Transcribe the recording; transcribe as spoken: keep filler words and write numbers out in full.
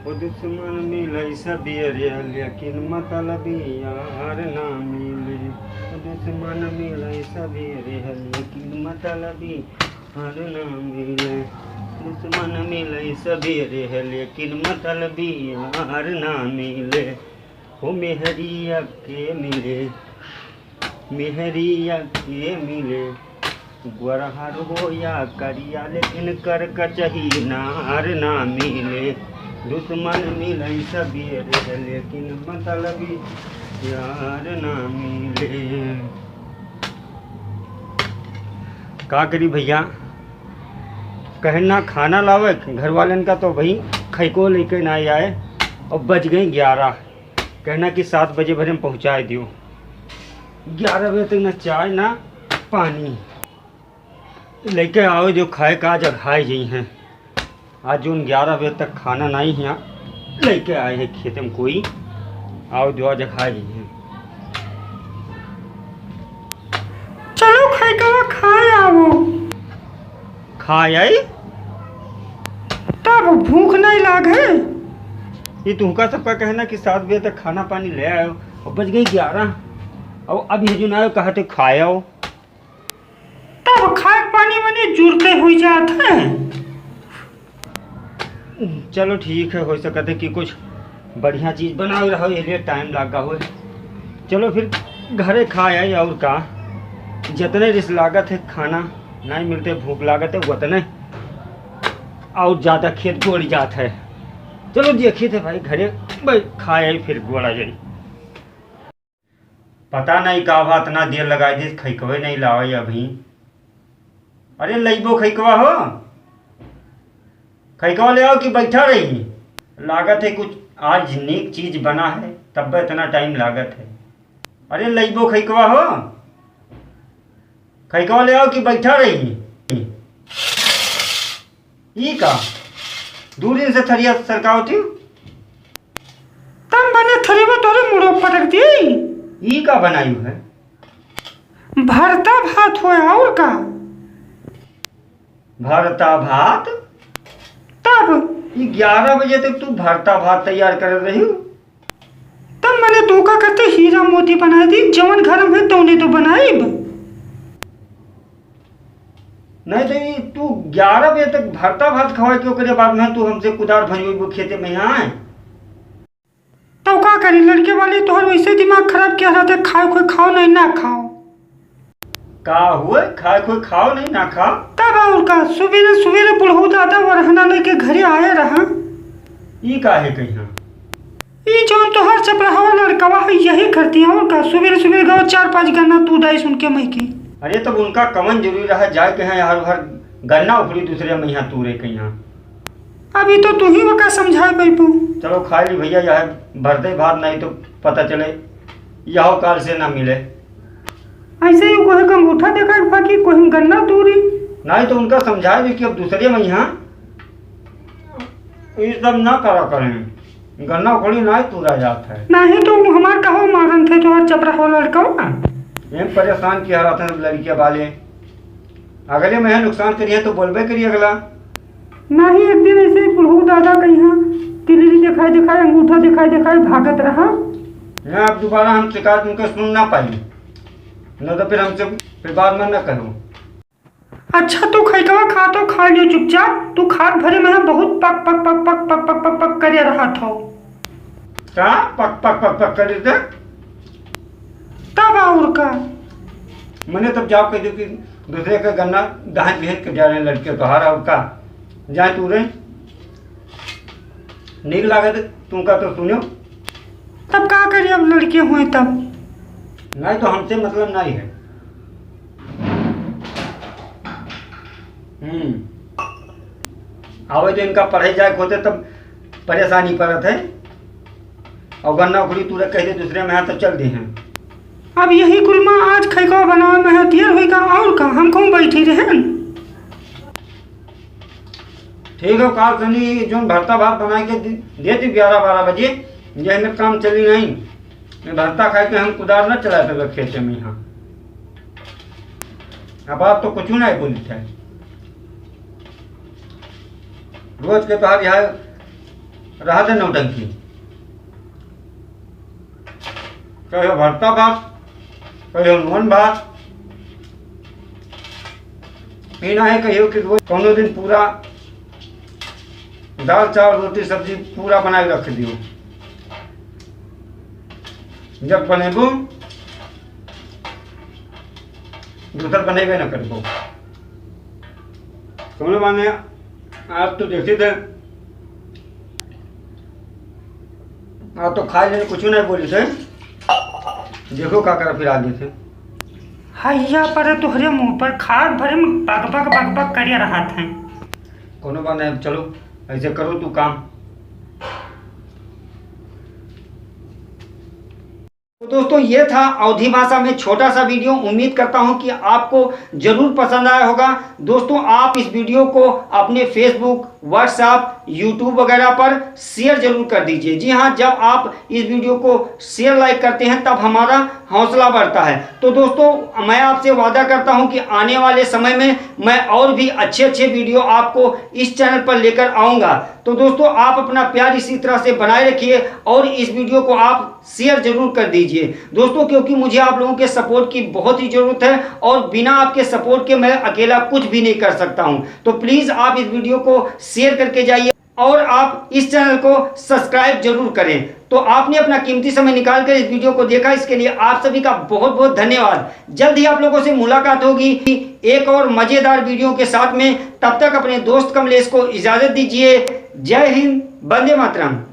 ओ दुश्मन मिले सबेरे, लेकिन मतलबी यार ना मिले। ओ दुश्मन मिले सबेरे, लेकिन मतलबी यार ना मिले। दुश्मन मिले सबेरे, लेकिन मतलबी यार ना मिले। हो मेहरिया के मिले, मेहरिया के मिले, गोरहर हो या करिया, लेकिन कर कचही नार ना मिले। दुश्मन मिले सबेरे, लेकिन मतलबी यार ना मिले। का करी भइया, कहना खाना लावे घर वालन का, तो भाई खइको लेके ना आए, और बज गई ग्यारह। कहना कि सात बजे भरे में पहुँचाए दियो। ग्यारह बजे तक ना चाय ना पानी। लेके आओ जो खाए का, आज अघाए जइहैं। आज जौन ग्यारह बजे तक खाना नाई हियाँ लेके आए हैं खेत में कोई, आओ जो आज अघाए जइहैं। चलो खइकवा खाए आवो। खाए आई? तब भूख नहीं लागे। ये तुमका सबका कहना कि सात बजे तक खाना पानी ले आयो, और बज गई ग्यारह, और अब ये जो ना आयो, कहा थे खाए आओ। तब खाए पानी मने जुरते हुई जात है। चलो ठीक है, हो सकत है कि कुछ बढ़िया चीज बनाए रहो, ये लिए टाइम लागा हुए। चलो फिर घरे खा आई, और का, जितने रिस लागत है खाना नहीं मिलते, भूख लागत है उतने, और ज्यादा खेत गोड़ जात है। चलो देखी थे भाई, घरे भाई खा आई, फिर गोड़ा जाई। पता नहीं का भा इतना देर लगाई दिस, खइकवे नहीं लावे अभी। अरे लइबो खइकवा हो, खइकवा ले आओ कि बैठा रही। लागत है कुछ आज नीक चीज बना है, तब इतना टाइम लागत है। अरे लइबो खइकवा हो, खइकवा ले आओ कि बैठा रही। ई का? दू दिन से थरिया सरकावत ही। तम बने थरिया तोरे मुड़ो पटक दी। ई का बनायु है? भरता भात होय, और का? भरता भात? तब? ई ग्यारह बजे तक तू भरता भात तैयार कर रही हो? तब मने तोका करते हीरा मोती बनाए दी, जवन घर में तौने तो बनाइब। नहीं तो ये तू ग्यारह बजे तक भरता भात खवाए के ओकरे बाद में तू हमसे कुदार भंजोइबो खेते में यहाँ। तो का करी, लड़के वाले तोहर वैसे दिमाग खराब किया रहता है, खाओ कोई खाओ नहीं ना खाओ। का हुए, खाए कोई खाओ नहीं ना खाओ। तब और का, सुबेरे सुबेरे बुढ़ऊ दादा वरहना लेके घरे आए रहा। ई का है कहिया? ई जौन तोहर चपराहवा लड़कवा है, यही करती है और का। सुबेरे सुबेरे गवा चार पाँच गन्ना तू डाई सुन के मैं की। अरे तब उनका कवन जरूरी रहा जाए के यहाँ हर हर गन्ना उखड़ी दूसरे में यहाँ तूरे कहिया। अभी तो तू ही वका समझा पैबू। चलो खा ली भैया, यह भरते भात नहीं तो पता चले यह काल से ना मिले। ऐसे ही कोई का अंगूठा देखा के बाकी कोई गन्ना तूरी। नहीं तो उनका समझा भी कि अब दूसरे में यहाँ ये सब ना करा करें, गन्ना उखड़ी ना तूरा जात है। नहीं तो वो हमार कहो मारन थे तो हर चपरा हो लड़का। ये परेशान किया रहता है लड़किया वाले, अगले महीने नुकसान करिए तो बोलबे करिए अगला। नाही, एक दिन ऐसे ही बुढ़ऊ दादा कहिया तिलरी दिखाई दिखाई, अंगूठा दिखाई दिखाई भागत रहा। ना, अब दोबारा हम शिकायत उनके सुन ना पाई, न तो फिर हमसे फिर बाद में ना कहो। अच्छा, तू खैकवा खा तो खा लियो चुपचाप, तू खात भरे में बहुत पक पक पक पक पक पक पक पक करे रहा था। का पक पक पक पक करे थे? तब और का? मने तब जाओ कह दो कि दूसरे के गन्ना दहाई बिहन के जा रहे लड़के तोहार और का? जाए तू रे। नीक लागत तुमका तो सुनो। तब का करी, अब लड़के हुए तब? नहीं तो हमसे मतलब नहीं है। हम्म। आवे तो इनका पढ़े जाए के होते तब परेशानी पड़त है। और गन्ना उखड़ी तूरे कह दे दूसरे में हाथ तो चल दे हैं। अब यही कुल में आज खैकवा बनावे में हथियार होई का और का, हम कहूँ बैठी रहन। ठीक है, काल सनी जोन भरता भात बनाए के दे, दे दी ग्यारह बारह बजे, ये हमें काम चली नहीं। मैं भरता खाए के हम कुदार ना चला पे खेते में यहाँ। अब आप तो कुछ नहीं बोलते हैं। रोज के तोहार यहाँ रहत है नौटंकी। कहियो भरता भात, कहियो नून भात। ई ना है कहियो कि रोज कौनो दिन पूरा दाल, चावल, रोटी, सब्जी पूरा बनाए रख दियो। जब बनेबो, दूसर बनेबे न करबो। कौनो माने, आज तो देखी थे, आज तो खाए लेने कुछ नहीं बोली थे। देखो का कर फिर आगे से। हैया पर तोहरे मुंह पर खाद भरे में बक बक बक बक करे रहत हैं। कौनो बात नहीं, चलो ऐसे करो तू काम। तो दोस्तों, ये था अवधी भाषा में छोटा सा वीडियो। उम्मीद करता हूँ कि आपको जरूर पसंद आया होगा। दोस्तों, आप इस वीडियो को अपने Facebook, WhatsApp, YouTube वगैरह पर शेयर जरूर कर दीजिए। जी हाँ, जब आप इस वीडियो को शेयर, लाइक करते हैं, तब हमारा हौसला बढ़ता है। तो दोस्तों, मैं आपसे वादा करता हूँ कि आने वाले समय में मैं और भी अच्छे अच्छे वीडियो आपको इस चैनल पर लेकर आऊँगा। तो दोस्तों, आप अपना प्यार इसी तरह से बनाए रखिए और इस वीडियो को आप शेयर जरूर कर दीजिए दोस्तों, क्योंकि मुझे आप लोगों के सपोर्ट की बहुत ही ज़रूरत है और बिना आपके सपोर्ट के मैं अकेला कुछ भी नहीं कर सकता हूं। तो प्लीज़ आप इस वीडियो को शेयर करके जाइए और आप इस चैनल को सब्सक्राइब जरूर करें। तो आपने अपना कीमती समय निकाल कर इस वीडियो को देखा, इसके लिए आप सभी का बहुत बहुत धन्यवाद। जल्द ही आप लोगों से मुलाकात होगी एक और मज़ेदार वीडियो के साथ में। तब तक अपने दोस्त कमलेश को इजाज़त दीजिए। जय हिंद, वंदे मातरम।